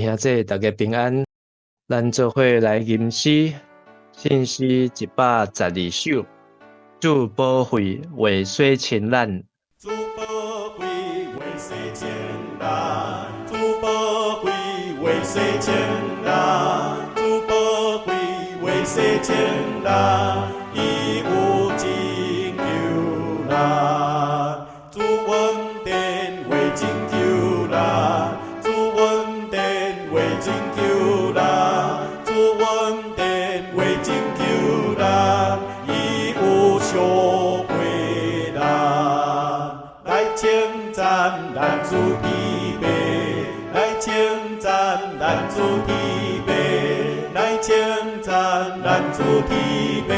兄姊，大家平安。咱做伙來吟詩，聖詩112首。主寶血為洗清咱。主寶血為洗清咱，主寶血為洗清咱，主寶血為洗清咱，伊有拯救咱，主恩典為拯救咱，主恩典為拯救咱，主恩典為拯救咱，伊有贖回咱，來稱讚咱主天父，來稱讚咱主天父，來稱讚咱主天父，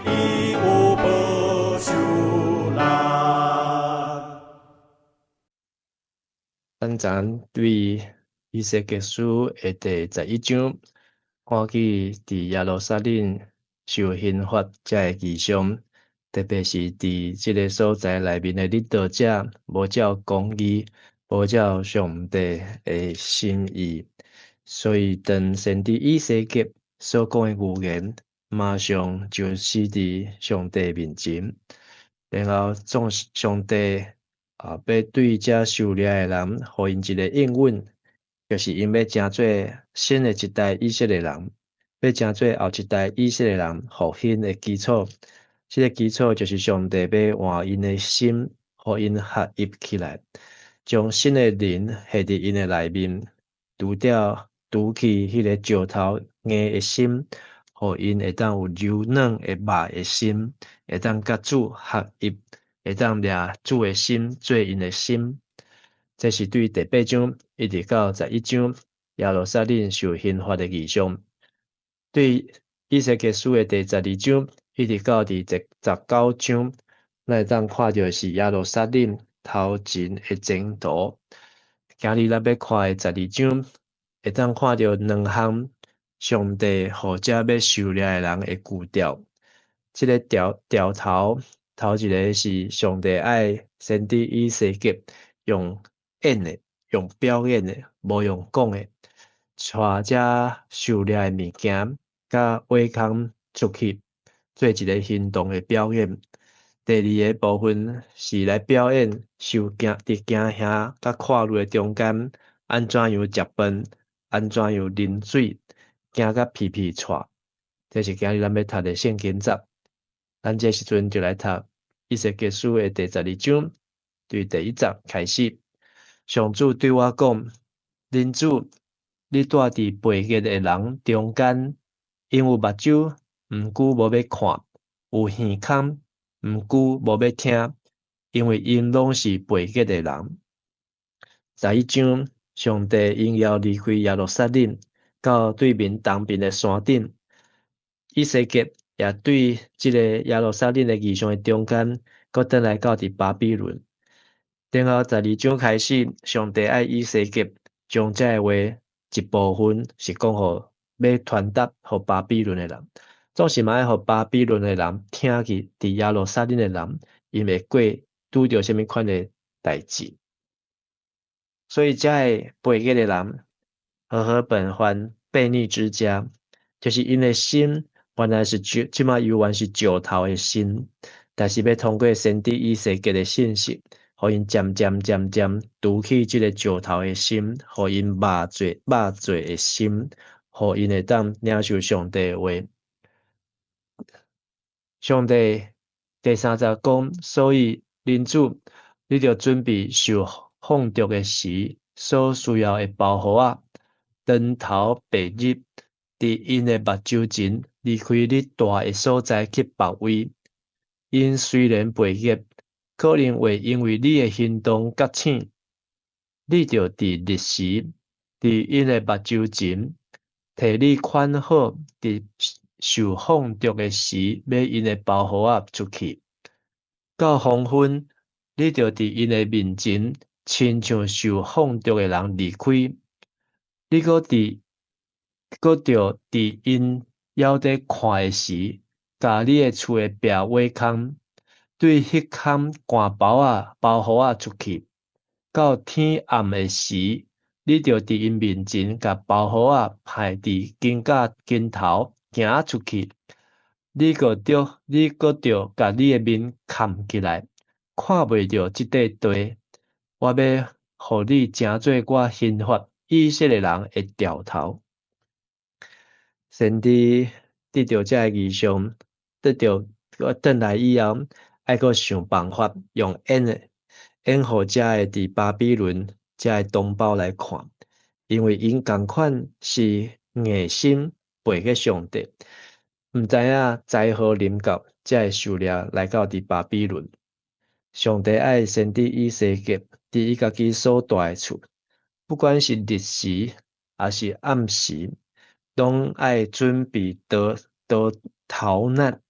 伊有保守咱。咱昨對以西結書的第11章，看見佇耶路撒冷受刑罰這个異象，特別是佇這个所在內面的領導者無照公義，無照上帝的心意，所以當先知以西結所講的預言，馬上就死佇上帝面前。然後總上帝啊，欲對這受掠的人，予𪜶一个應允，就是𪜶欲成做新的一代以色列人，欲成做後一代以色列人復興的基礎。這个基礎就是上帝欲換𪜶的心，予𪜶合一起來，將新的靈下佇𪜶的內面，除掉除去彼个石頭硬的心，予𪜶會當有柔軟的肉的心，會當佮主合一，會當掠主的心做𪜶的心。這是對第八章一直到11章耶路撒冷受刑罰的異象。對以西結書的第12章一直到佇第19章，咱會當看著是耶路撒冷頭前的前途。今日咱欲看的十二章，會當看著兩項上帝予這欲受掠的人的預兆。這个兆兆頭，頭一个是上帝愛先知以西結用演的，用表演的，無用講的，帶這受掠的物件佮畫空出去，做一个行動的表演。第二个部分是來表演受驚佇驚嚇佮闊慮的中間，按怎樣食飯，按怎樣啉水，驚甲皮皮掣。這是今日咱欲讀的聖經節。咱這時陣就來讀以西結書的第12章，對第一節開始。上主對我講：人子，你住佇背逆的人中間，𪜶有目睭，毋過無欲看；有耳孔，毋過無欲聽，因為𪜶攏是背逆的人。11章，上帝榮耀離開耶路撒冷，到對面東邊的山頂。以西結也對這个耶路撒冷的異象的中間，閣轉來到佇巴比倫。然後十二章開始，上帝愛以西結將這个話一部分是講予欲傳達予巴比倫的人，總是嘛愛予巴比倫的人聽去，佇耶路撒冷的人，𪜶會過拄著啥物款的代誌。所以這个背逆的人，和合本翻悖逆之家，就是𪜶的心原來是石，這馬猶原是石頭的心，但是欲通過先知以西結的信息，予𪜶漸漸漸漸除去這个石頭的心，予𪜶肉做的心，予𪜶會當領受上帝的話。上帝第三節講，所以人子，你著準備受放逐的時所需要的包袱仔，當頭白日，佇𪜶的目睭前離開你蹛的所在去別位。𪜶雖然背逆，可能會因為你的行動覺醒。你著佇日時，佇𪜶的目睭前，提你款好，佇受放逐的時，買𪜶的包袱仔出去。到黃昏，你著佇𪜶的面前，親像受放逐的人離開。你閣著佇𪜶猶咧看的時，共你的厝的壁畫空，對彼坎汗包仔包袱仔出去。到天暗的時，你著佇𪜶面前共包袱仔歹佇肩胛肩頭行出去。你閣著共你的面崁起來，看袂著這塊地。我欲予你成做我刑罰以色列人的兆頭。先知得著這个異象，得著轉來以後，愛閣想辦法用演的演予遮个佇巴比倫遮个同胞來看，因為𪜶仝款是硬心背過上帝，毋知影災禍臨到，才會受掠來到佇巴比倫。上帝愛先知以西結佇伊家己所蹛的厝，不管是日時抑是暗時，攏愛準備逃逃逃難。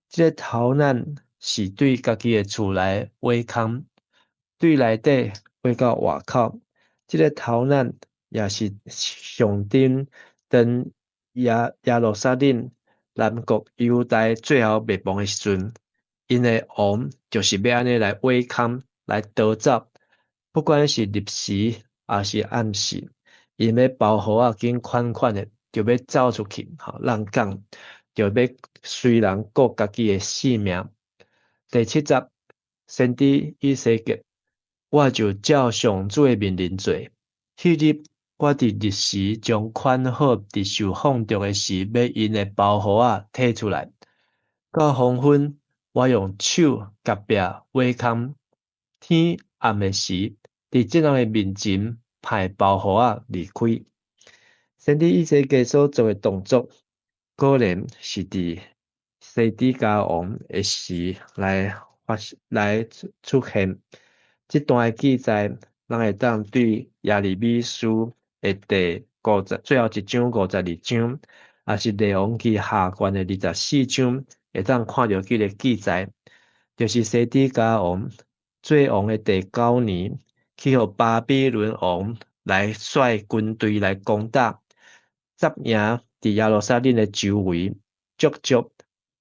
這个逃難是對家己的厝內挖空，對內底挖到外口。這个逃難也是象徵當耶路撒冷南國猶大最後滅亡的時陣，𪜶的王就是欲按呢來挖空，來逃走。不管是日時抑是暗時，𪜶欲包袱仔緊款款的，就欲走出去，吼，咱講就欲隨人顧家己的性命。第七節，先知以西結，我就照上主的命令做。彼日，我佇日時將款好佇受放逐的時，欲用的包袱仔提出來。到黃昏，我用手夾壁挖空。天暗的時，佇眾人的面前歹包袱仔離開。先知以西結所做的動作，果然是佇西底家王的時來發來出現。這段的記載，咱會當對耶利米書的第五十最後一章52章，抑是列王記下卷的24章，會當看著這个記載，就是西底家王做王的第九年，去予巴比倫王來率軍隊來攻打，紮營佇耶路撒冷的周圍，足足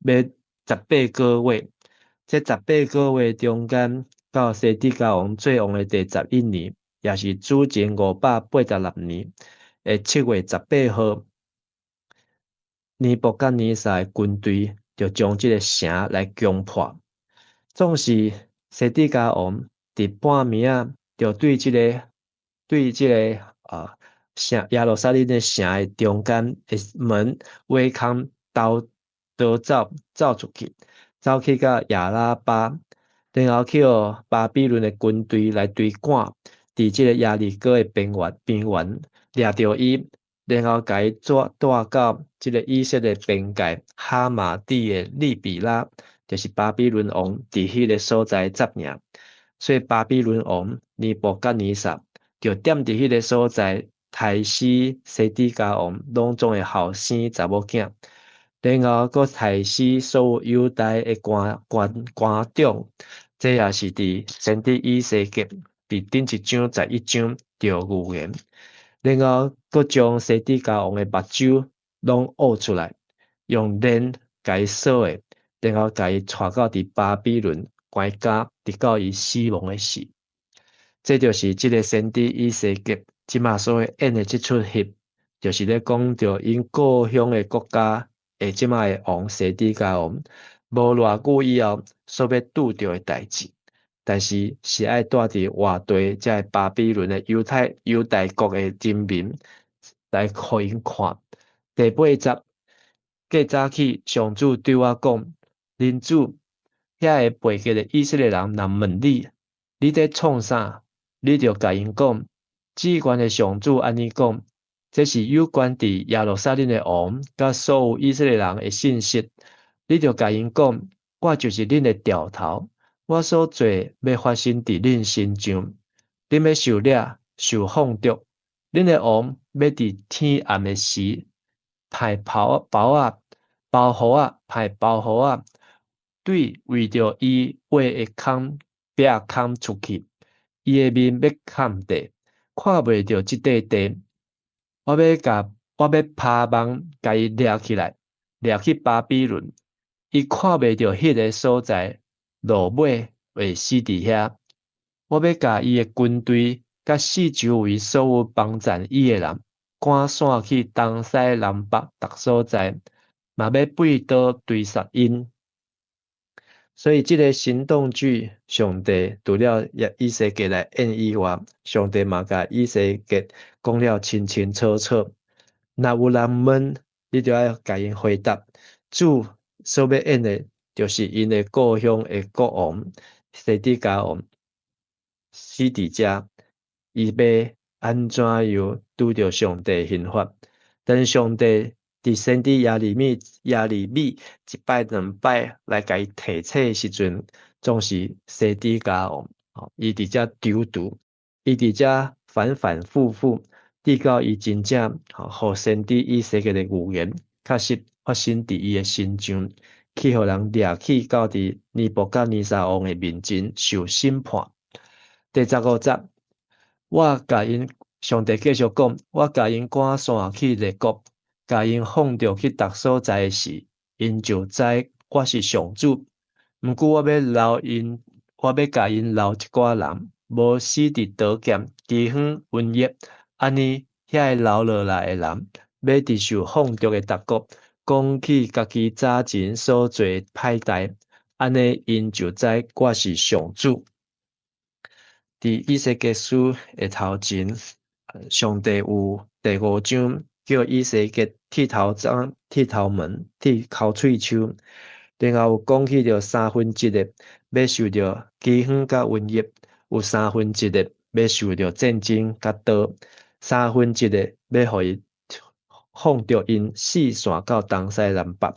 欲18個月。這十八個月中間，到西底家王做王的第11年，也是主前586年的7月18號，尼布甲尼撒的軍隊就將這个城來攻破。總是西底家王佇半暝仔，就對這个城耶路撒冷的城的中間的門挖空，逃逃走走出去，走去到亞拉巴，然後去予巴比倫的軍隊來追趕，佇這个耶利哥的邊緣掠著伊，然後共伊帶帶到這个以色列邊界哈馬底的利比拉，就是巴比倫王佇彼个所在紮營。所以巴比倫王尼布甲尼撒就踮佇彼个所在，刣死西底家王攏總的後生查某囝，然後閣刣死所有猶大的官官官長。這也是佇先知以西結佇頂一章11章著預言，然後閣將西底家王的目睭攏挖出來，用鏈共伊鎖的，然後共伊帶到佇巴比倫關監，直到伊死亡的時。這就是這个先知以西結這馬所演的這齣戲，就是咧講著𪜶故鄉的國家的這馬的王西底家王，無偌久以後所欲拄著的代誌，但是是愛蹛佇活地，這个巴比倫的猶太猶大國的人民來予𪜶看。第八節，過早起，上主對我講：人子，遐个背逆的以色列人若問你，你佇創啥？你著共𪜶講，至懸的上主按呢講，這是有關佇耶路撒冷的王佮所有以色列人的信息。你著共𪜶講，我就是恁的兆頭，我所做欲發生佇恁身上，恁欲受掠、受放逐，恁的王欲佇天暗的時，歹包包仔、包袱仔、歹包袱仔，對為著伊挖的空壁空出去，伊的面欲崁地，看袂著這塊地。我欲拋網共伊掠起來，掠去巴比倫。伊看袂著彼个所在，落尾會死佇遐。我欲共伊的軍隊佮四周圍所有幫贊伊的人，趕散去東西南北逐所在，嘛欲背刀追殺𪜶。所以這个行動劇，上帝除了以西結來演以外，上帝嘛共以西結講了清清楚楚。若有人問，你著愛共𪜶回答：主所欲演的，就是𪜶的故鄉的國王西底家王西底家，伊欲按怎樣拄著上帝刑罰？當上帝佇先知耶利米一擺兩擺來共伊提醒的時陣，總是西底家王，伊佇遮躊躇，伊佇遮反反覆覆，直到伊真正予先知以西結的預言確實發生佇伊的身上，去予人掠去到佇尼布甲尼撒王的面前受審判。第15節，我共𪜶上帝繼續講，我共𪜶趕散去列國，共𪜶放逐去逐所在時，𪜶就知我是上主。毋過我欲留𪜶，我欲共𪜶留一寡人，無死佇刀劍、饑荒、瘟疫，按呢遐个留落來的人，欲佇受放逐的逐國，講起家己早前所做的歹代，按呢𪜶就知我是上主。佇以西結書的頭前，上帝有第五章叫以西結剃頭欉、剃頭門、剃摳喙鬚，然後有講起著三分之一欲受著饑荒佮瘟疫，有三分之一欲受著戰爭佮刀，三分之一欲予伊放逐𪜶四散到東西南北。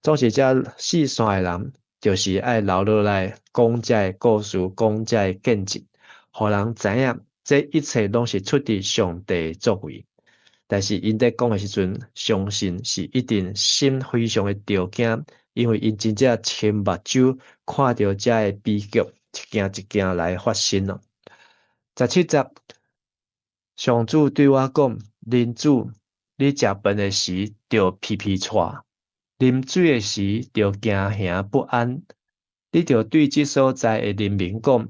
總是這四散的人，就是愛留落來講這个故事，講這个見證，予人知影這一切攏是出佇上帝作為。但是𪜶佇講的時陣，相信是一定心非常的著驚，因為𪜶真正親目睭看著這个悲劇一件一件來發生咯。17節，上主對我講：人子，你食飯的時著皮皮掣，啉水的時著驚惶不安。你著對這所在的人民講：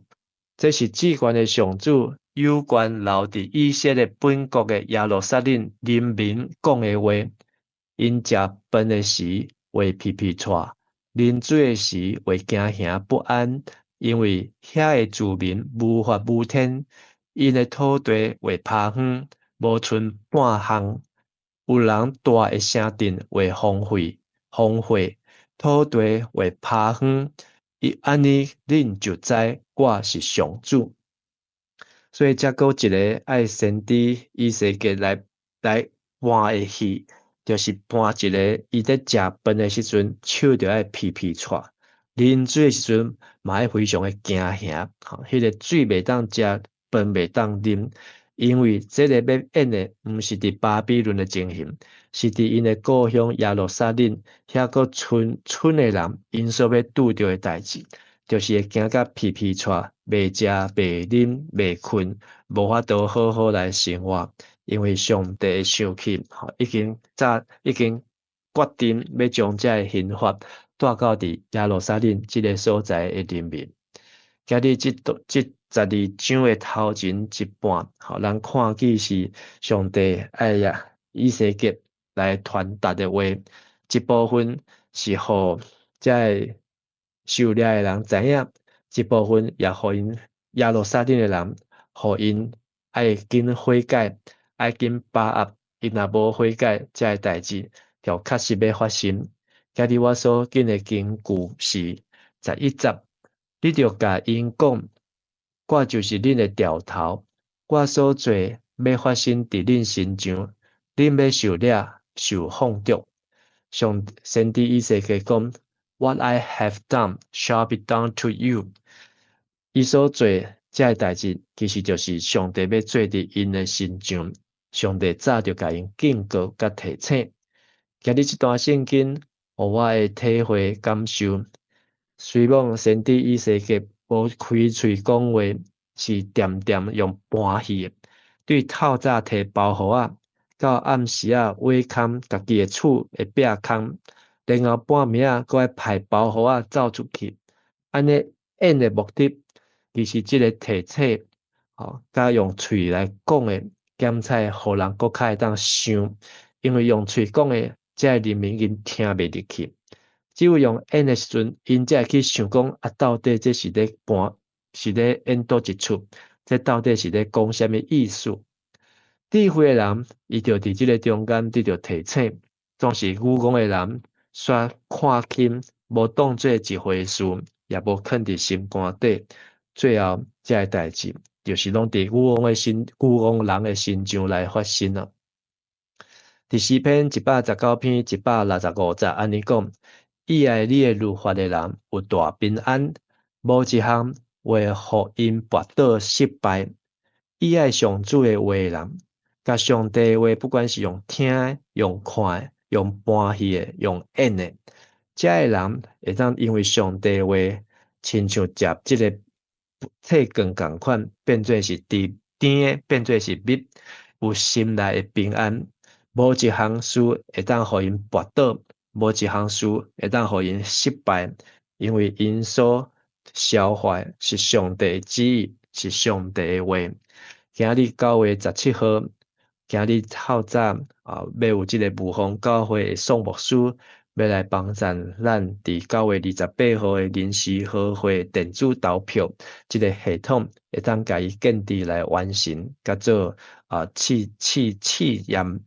這是至懸的上主有關留佇以色列本國的耶路撒冷人民講的話。𪜶食飯的時會皮皮掣，啉水的時會驚惶不安，因為遐个住民無法無天，𪜶的土地會拋荒，無賰半項。有人蹛的城鎮會荒廢，荒廢，土地會拋荒。伊按呢，恁就知我是上主。所以，這閣一个愛先知以西結來搬的戲，就是搬一个伊佇食飯的時陣，手著愛皮皮掣，啉水的時陣嘛愛非常的驚惶，吼，彼个水袂當食，飯袂當啉，因為這个欲演的毋是佇巴比倫的情形，是佇𪜶的故鄉耶路撒冷遐閣賰賰的人，𪜶所欲拄著的代誌，就是會驚甲皮皮掣，袂食、袂啉、袂睏，無法度好好來生活，因為上帝的生氣，吼，已經早已經決定欲將這个刑罰帶到佇耶路撒冷這个所在的人民。今日這12章的頭前一半，吼，咱看見是上帝愛呀以西結來傳達的話，一部分是予這个受掠的人知影，一部分也予𪜶耶路撒冷的人，予𪜶愛緊悔改，愛緊把握，𪜶若無悔改，這个代誌就確實欲發生。今日我所揀的經句是11節，你著共𪜶講，我就是恁的牢頭，我所做欲發生佇恁身上，恁欲受掠、受放逐。上先知以西結講：What I have done shall be done to you。伊所做這个代誌，其實就是上帝欲做佇𪜶的身上。上帝早就共𪜶警告佮提醒。今日這段聖經，予我的體會感受，雖罔先知以西結無開喙講話，是恬恬用搬戲的，對透早提包袱仔，到暗時仔倚空家己的厝的壁空，然後半暝仔閣愛排包袱仔走出去，按呢演的目的，其實這个提醒，吼，佮用喙來講的檢採，予人閣較會當想，因為用喙講的，這个人民𪜶聽袂入去。只有用演的時陣，𪜶才會去想講啊，到底這是咧搬，是咧演佗一齣，這到底是咧講啥物意思？智慧的人，伊就佇這个中間得著提醒，總是愚戇的人，煞看輕，無當做一回事，也無囥佇心肝底，最後這个代誌，就是攏佇愚戇的身、愚戇人的身上來發生啊！佇詩篇119篇165節按呢講：喜愛你的律法的人有大平安，無一項會予𪜶跋倒失敗。喜愛上主的話的人，共上帝的話，不管是用聽的、用看的、用搬戲的、用演的，這个人會當因為上帝的話，親像食這个脆羹仝款，變做是甜甜的，變做是蜜，有心內的平安。無一項事會當予𪜶跋倒，無一項事會當予𪜶失敗，因為𪜶所消化的是上帝的旨意，是上帝的話。今日9月17號，今日透早啊，欲有這个霧峰教會的宋牧師欲來幫贊咱佇9月28號的臨時和會電子投票這个系統，會當共伊建置來完成，佮做啊試試試驗。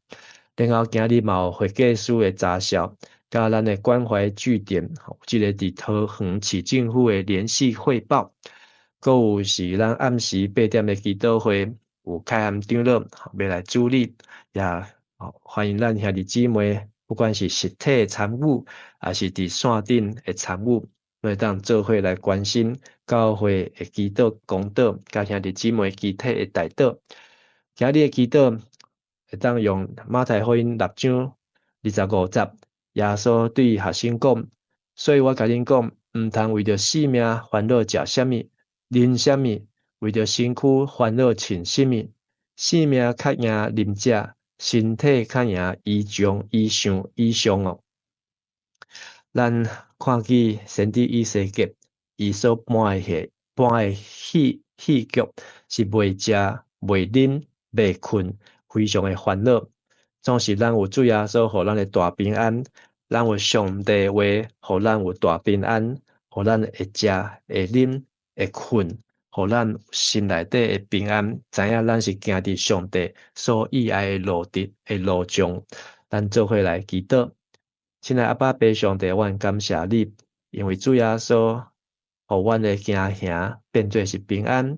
然後今日嘛有會計師的查銷，佮咱的關懷據點，這个佇桃園市政府的聯繫匯報，閣有是咱暗時8點的祈禱會，有開函長老欲來主禮，也歡迎咱兄弟姊妹，不管是實體參與，抑是佇線頂的參與，會當做伙來關心教會的祈禱公禱，佮兄弟姊妹肢體的代禱。今日的祈禱會當用馬太福音6章25節，耶穌對學生講：所以我共恁講，毋通為著性命煩惱食啥物、啉啥物，為著身軀煩惱穿啥物。性命較贏啉食，身體較贏衣裳、衣裳、衣裳哦。咱看見先知以西結，伊所搬的戲、搬的戲戲劇是袂食、袂啉、袂睏，非常的煩惱。總是咱有主耶穌，予咱的大平安；咱有上帝話，予咱有大平安，予咱會食、會啉、會睏，予咱心內底的平安。知影咱是行佇上帝所喜愛的路佇的路上，咱做伙來祈禱。親愛阿爸父上帝，阮感謝你，因為主耶穌予阮的驚嚇變做是平安。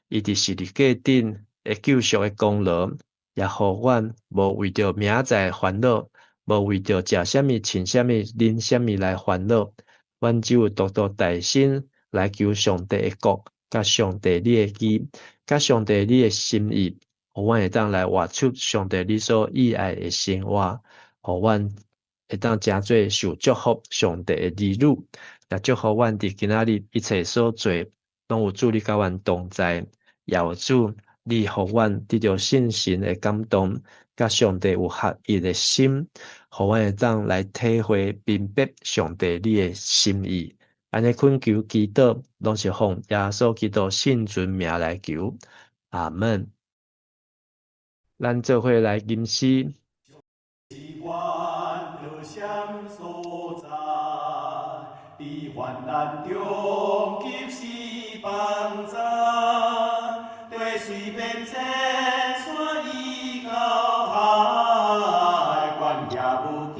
伊佇十字架頂的救贖的功勞，也予阮無為著明仔載煩惱，無為著食啥物、穿啥物、啉啥物來煩惱。阮只有獨獨大心來求上帝的國，佮上帝你的義，佮上帝你的心意，予阮會當來活出上帝你所喜愛的生活，予阮會當成做受祝福上帝的兒女，也祝福阮佇今仔日一切所做，攏有主你佮阮同在，也有主你予阮得著聖神的感動，佮上帝有合一的心，予阮會當來體會明白上帝你的心意。按呢懇求祈禱，攏是奉耶穌基督聖尊名來求，阿門。咱做伙來吟詩。是阮著閃所在，佇患難中及時幫贊，地雖變遷，山依靠海，阮也無驚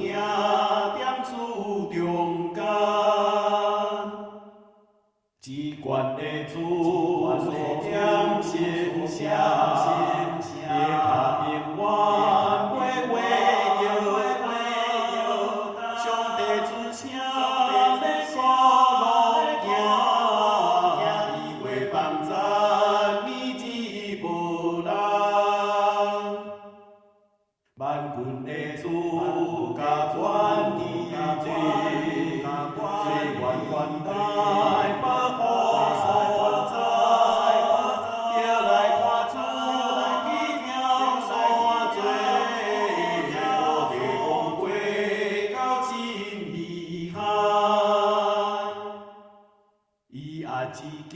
踮主中間。至懸的主所點神聖，耶他永遠袂袂搖動，上帝准聲欲鼓路行，伊會幫贊你一無人。萬軍的主共全地者，做阮懸崖保護所在，著來看主奇妙所做，無地光輝到真厲害。伊壓一根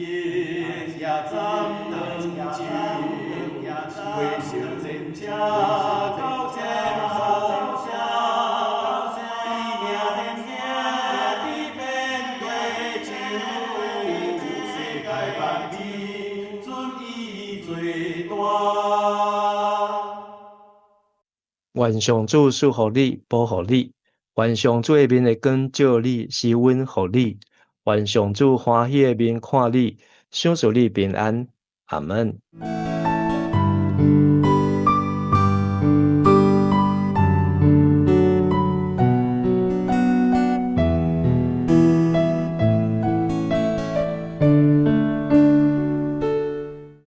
也斬斷來，情，袂乘戰車到前途城，伊命天命佇遍地上，世界萬美，準伊最大。願上主賜福你，保護你；願上主的面的光照你，施恩予你；願上主歡喜的面看你，賞賜你平安。阿門。